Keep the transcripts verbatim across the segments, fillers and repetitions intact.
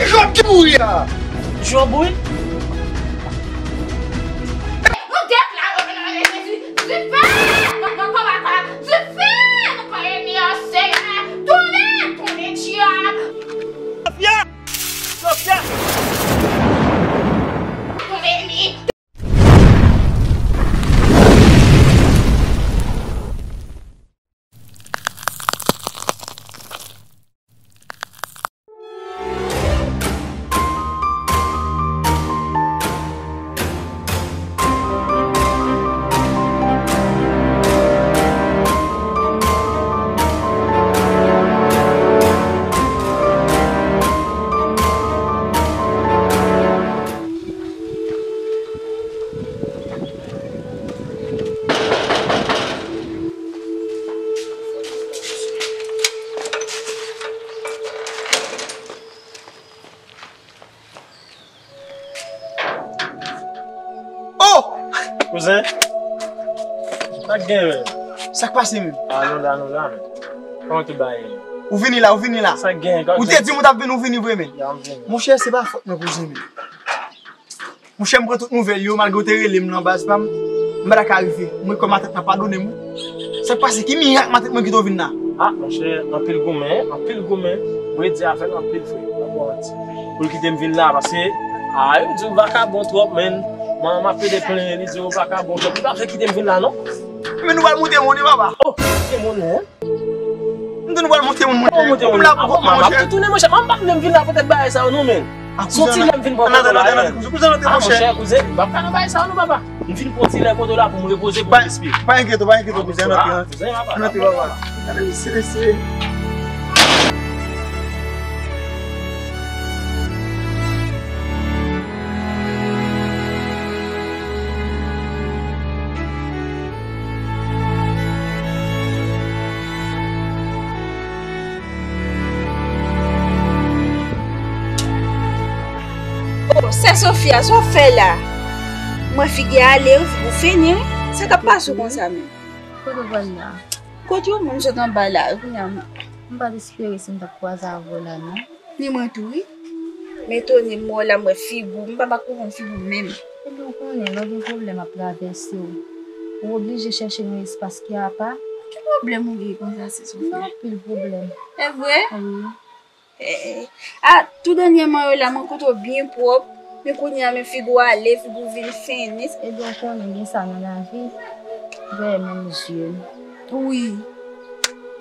Job ki mouri a! Job, wi. Nou deklare o non de Jezi. Dife! Nan kò baka! Dife! Nan kò enmi an, Seyè! Tounen! Tounen dyab! Sofia! Sofia! Tounen enmi! Oh! Kouzen, sa k gen menm? Sa k pase menm? A, nou la, nou la menm. Kòman tout bagay ye? Ou vini la, ou vini la. Sa k gen? Ou te di m ou t ap vini, ou vini vre menm. Ya, m vini. Monchè, se pa fòt mwen kouzen menm. Monchè, m pran tout nouvèl yo, malgre w te rele m nan baz pa m, m pa ta ka rive. Mwen kwè matant mwen padone m wi. Sa k pase? Ki mirak matant mwen kite w vin la? A, monchè, anpil goumen, anpil goumen. Vre di a fèt anpil fre, m pa ba w manti. Pou l kite m vin la, paske, a, yo di m vakabon twòp, menn. Mwen, m ap plede plenyen, li di m vakabon twòp. Li pa vle kite m vin la, non. Men nou pral monte moun wi, papa. Oh, monte moun, hein? M di nou pral monte moun, monte. Monte moun. M la pou kòb mwen, monchè. M ap tou tounen, monchè. M pa vle m vin la poutèt bagay sa yo, non, menn. Se yon ti lè m vin pran kote la, hein. Kouzen, kouzen, antre, monchè. A, monchè, kouzen, m p ap ka nan bagay sa yo, non, papa. M vin pran ti lè kote w la pou m repoze, pou m respire. Pa enkyete w, pa enkyete w, kouzen, antre, antre. Antre, papa. Gade mesye, mesye. Oh, sè Sofia, sa w fè la? M wè figi a ale, ou fini, wi. Sa k ap pase w konsa menm? Kote w pral la? Kote w menm sot anba la, kounye a m. M pa t espere si m t ap kwaze avè w la, non. Ni mwen tou, wi. M etone, m wè w la, m wè figi w, m pa pa konprann figi w menm. Ebyen, w konnen, lè w gen pwoblèm ap travèse w, ou oblije chèche yon espas ki apa. Ki pwoblèm ou gen konsa, sè Sofia? M gen anpil pwoblèm. Se vre? Wi. Eh, eh. A, tou dènyèman yo la, mwen kote w byen pwòp, men kounye a, men figi w ale, figi w vin fennen. Ebyen, w konnen gen sa nan lavi, dèyè menm zye n. Wi.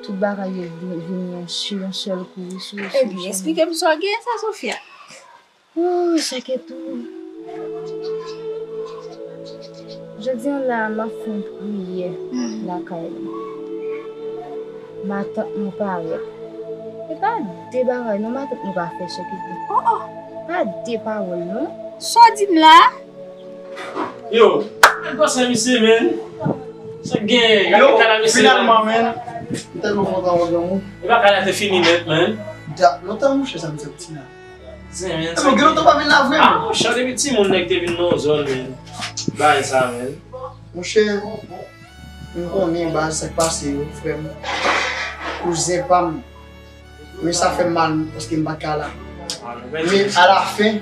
Tout bagay yo vin, vin yon, yon sèl kou, wi, sou, sou. Ebyen, eksplike m sa w gen, sè Sofia. Oh, sa ke tou. Jodi a la, m ap fè yon priyè lakay mwen. Matant mwen parèt. E pa de bagay non, matant mwen pa fè chèk epi. Oh, oh. Pa de pawòl non. Sa w di m la? Yo, al pase misye, menn. Sa gen, gade kala misye, menn. Yo, finalman, menn. M tèlman kontan wè granmoun. E pa kala te fini nèt, menn. Dat lontan, monchè, sa m santi la. Zen, men, sa gen lontan pa vin la vre, men. Ah, monchè, depi timoun nèg te vin nan zòn, men. Bagay sa, men. Monchè, m konnen baz sa k pase yo, frè m. Kouzen pa m. Men sa fè m mal, paske m pa t ka la. Men alafen,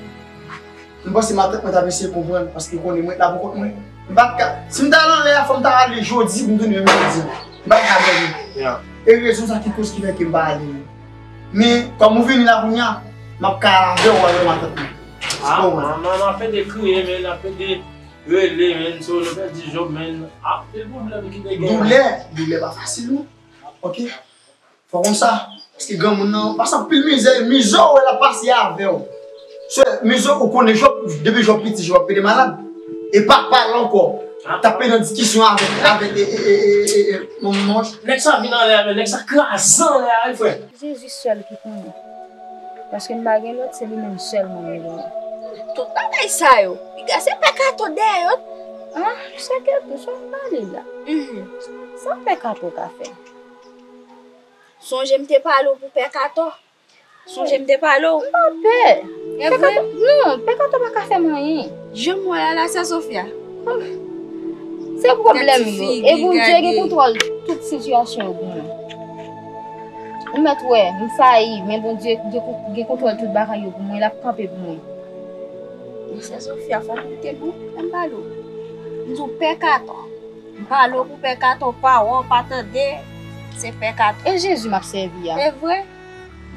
m panse matant mwen t ap eseye konprann, paske konnen mwen t la pou kont mwen. M pa t ka, si m t al anlè a, fò m ta ale jodi pou m tounen menm jodi a. M pa t ka dòmi. E rezon sa ki koz ki fè ke m pa ale. Men, kòm ou vini la kounye a, m ap ka avè w al wè matant mwen. Ah, manman, m ap pede kriye, men, m ap pede rele, men, so, nou pèdi Job, men, ah, se pwoblèm ki te gen. Doulè, doulè pa fasil, non. Ok? Fò konn sa, paske granmoun nan, pase anpil mizè, mizè w wè l ap pase avè w. Se mizè ou konnen Job, depi Job piti, Job ap pede malad. E pa pale ankò. T ap pede nan diskisyon avèk, avèk, e, e, manman. Nèg sa vin anlè a, men nèg sa kraze anlè a, wi, frè. Jezi sèl ki konnen. Paske m pa gen lòt, se li menm sèlman mwen genyen. Tout bagay sa yo, piga se pè Kato dèyè yo. Ah, se ke tou sa w pale la. Mhm. Sa pè Kato ka fè? Sonje m te pale w pou pè Kato. Sonje m te pale w. M pa pè. E vre? Pè Kato, non, pè Kato pa ka fè m anyen. Jan m wè a la, sè Sofia. Se pwoblèm yo. E Bondye gen kontwòl tout sitiyasyon yo pou mwen. Ou mèt wè, m fayi, men Bondye gen, gen kontwòl tout bagay yo pou mwen, l ap kanpe pou mwen. Men sè Sofia, fò w koute m, wi, lè m pale w. M di w pèkatò. M pale w pou pèkatò, pa wè, pa tande, se pèkatò. E Jezi m ap sèvi a. E vre?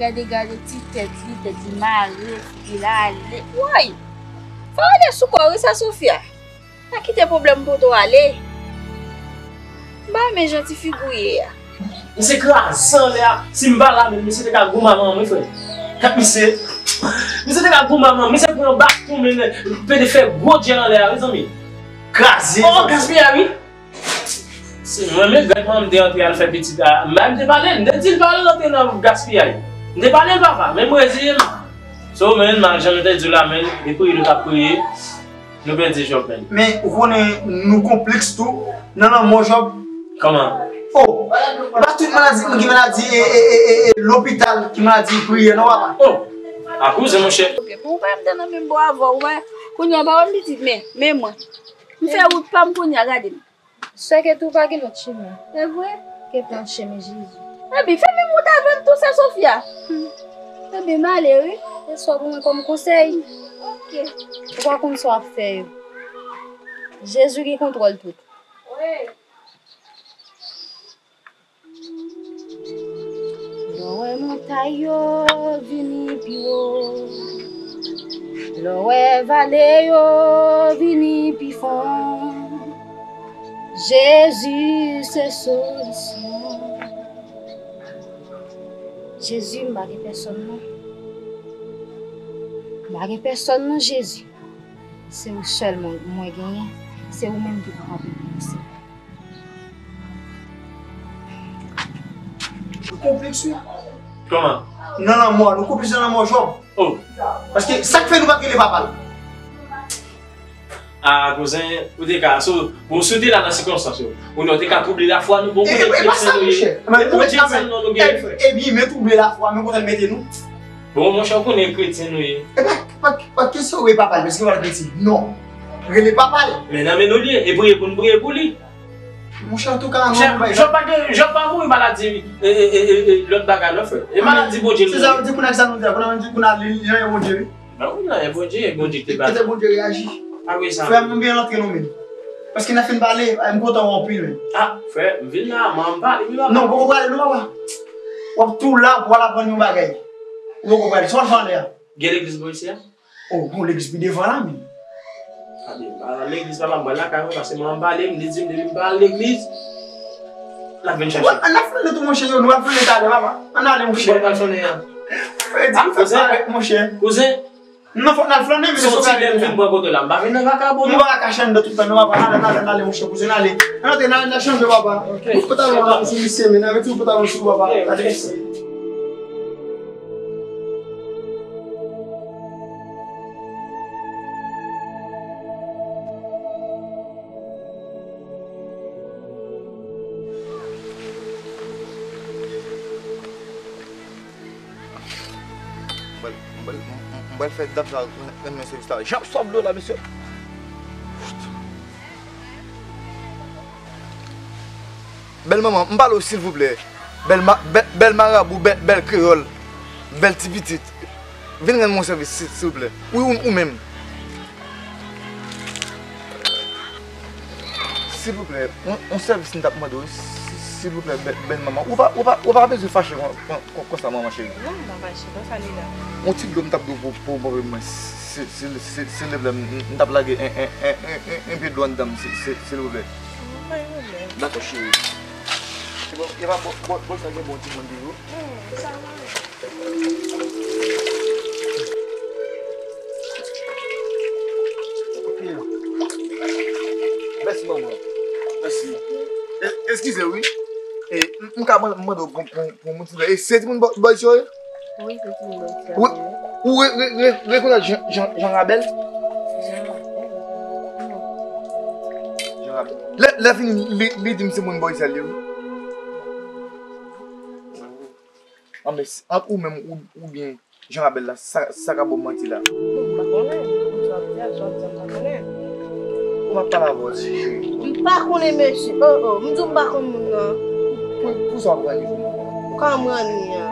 Gade, gade ti tèt li, tèt li mare, figi l ale. Woy! Fò w rete sou kò w wi, sè Sofia. Pa kite pwoblèm pote w ale. M pa renmen jan ti figi w ye a. Misye kraze anlè a. Si m pa la menm, misye te ka goumen avè m wi, frè. Gad misye. Misye te ka goumen avè m. Misye pran baton, men pede fè gwo djèl anlè a, wi, zanmi. Kraze. Oh, gaspiya, wi. Se mwen menm, gad kòman m te antre al fè pitit la. M te pale l, m te di l pa al rantre nan gaspiyay. M te pale l, papa, men m reziye m. So, men, m, jan m te di w la, men, e priye nou t ap priye, nou pèdi Jòb, men. Men, ou konnen nou konplèks tou nan lanmò Jòb. Kòman? Oh, e pa tout maladi moun ki maladi e, e, e, e, e lopital ki maladi priyè, non, papa? Oh, a kouzen, monchè. Ok, bon, ou pa m te nan menm bò avè w, wè. Kounye a, papa m pitit, men, men mwen. M fè wout pa m kounye a, gade m. Sè ke tou pa gen lòt chimen. Se vre? Ke pran chimen Jezi. Ebyen, fè menm wout avè m tou, sè Sofia. Hmm. Ebyen, m ale, wi. E sa pou mwen kòm konsèy. Ok. Ou pa konn sa w ap fè yo. Jezi gen kontwòl tout. Wi. Lè w wè montay yo vini pi wo, lè w wè vale yo vini pi fon, Jezi se solisyon. Jezi, m pa gen pèsòn non. M pa gen pèsòn non, Jezi. Se ou sèlman mwen genyen. Se ou menm ki pou kanpe pou mwen, Senyè. Nou konplèks, wi. Kòman? Nan lanmò, nou konplèks nan lanmò Jòb. Oh. Paske sa k fè nou pa t rele papa l. Ah, kouzen, ou te ka, so, bon, si w te la nan sikonstans yo, ou te ka twouble lafwa nou, bon, kote kretyen nou ye? Bon, Bondye sèl non nou genyen, frè. Ebyen, men twouble lafwa, men kote l mete nou. Bon, monchè, ou konnen kretyen nou ye. E pa, pa, pa kesyon rele papa l, paske w al kretyen. Non. Rele papa l. Men nan men nou l ye, e priye pou n priye pou li. Monchè, antouka, non, Jòb pa gen, Jòb pa mouri maladi, e, e, e, e, e, lòt bagay, non, frè. E maladi Bondye l mouri. Se sa, di kounye a sa nou di a, kounye a di kounye a li, li, li, Bondye, wi. Ba wi, non, e Bondye, e Bondye ki te bat. Kite Bondye reyaji. Pa vre sa. Frè m, m byen rantre nou menm. Paske n ap fin pale, m kontan wè w anpil menm. Ah, frè, m vin la, mwen m pale, wi, papa. Non, poko prale, non, papa. W ap tou la pou w al aprann yon bagay. Ou poko prale, sa w al fè anlè a? Gen legliz bò isi a? Oh, gon legliz pi devan la, men. Gade, m pa nan legliz, papa, m pral lakay mwen, paske mwen m pale, m li di m depi m pa al legliz, l ap vin chache. Ann al flannen tou, monchè, yo, nou al flannen talè, papa. Ann ale, monchè. Bon, n al flannen an. Frè, di m fè sa, monchè. Kouzen. Non, fòk n al flannen, men se yon ti lè m vin pran kote la. M pa vin nan vakabon, non. Nou pa ka kache anndan tout tan, non, papa. N ale, n ale, n ale, monchè, kouzen, n ale. Ann antre, n al, n al chanje, papa. Ok. Bout pantalon an sou misye, men, n al retire bout pantalon sou papa. Ok, ok. M pral, m pral, m pral fè dam sa rann mwen sèvis la. Jan m sòf dlo la, mesye. Bèl manman, m pale w silvouplè. Bèl ma-, bèl, bèl marabou, bèl, bèl kreyòl, bèl ti pitit. Vin rann mwen sèvis, si, silvouplè. Wi, ou, ou menm. Silvouplè, yon, yon sèvis m t ap mande w, si, silvouplè, bèl, bèl manman. Ou pa, ou pa, ou pa bezwen fache kon, kon, kon, konsa, manman cheri. Non, m pa fache, konsa li la. Yon ti dlo m t ap dwe pou, pou, pou mwen, si, si, si, silvouplè, m, m t ap lage en, en, en pye dlo anndan m, si, si, silvouplè. Non, pa gen pwoblèm. Dakò, cheri. Se bon, e pa bò, bò, bò sa gen bon timoun toujou? Non, sa va. Ok. Mèsi, manman. Mèsi. E, eskize, wi. E, m, m ka man-, mande w pou, pou, pou moun, silvouplè. E se timoun bò, bò isi yo ye? Wi, se timoun bò isi yo ye. Ou, ou re-, re-, re-, rekonèt Jan, Jan, Jan Rabèl? Jan Rabèl? Non. Jan Rabèl. Lè, lè fini, li, li di m se moun bò isi yo ye, wi. Anben, ant ou menm ou, oubyen Jan Rabèl la, sa, sa ka bon manti la? Bon, m pa konnen. Sa w ap di a, sa w ap di a, m pa konnen. Ou pa pale avè w, cheri. M pa konnen, mesye. Oh, oh, m di w m pa konn moun nan. Pou, pou sa w ap ranni pou mwen? Ou ka ranni an.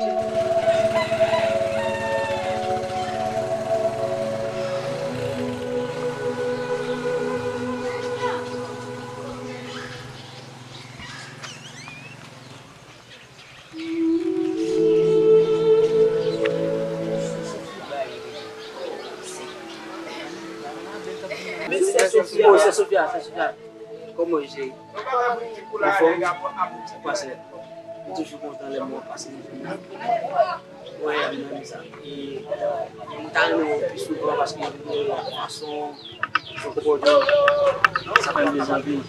Sofia, sè Sofia, kòman w ye, cheri? Anfòm? Sa k pase? M toujou kontan lè m wè w pase nan fim nan. Wè, m renmen sa. E m ta renmen wè w pi souvan paske m renmen fason w konpòte w. Sa fè m plezi anpil.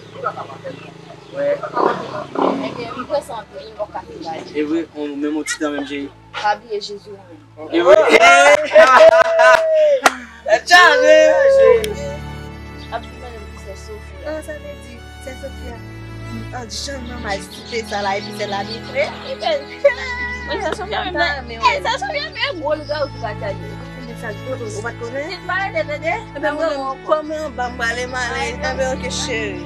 Wè. Ebyen, m prese anpil, m poko ka fin pale. E vre, menm yon ti tan menm, cheri. Pa bliye Jezi ou menm. E vre. Tèt chaje. Ap di mwen ki sè Sofia. Ah, sa vle di, sè Sofia. An jan manman site sa la, epi sè la li vre. Li bèl. Mwen sè Sofia menm. Mwen sè Sofia menm gwo lgawou ki ka tande. Mwen sa gwo, ou pa t konnen? Li pale de tande. Ebyen, mwen, kòman ban m prale male? Ebyen, ok, cheri.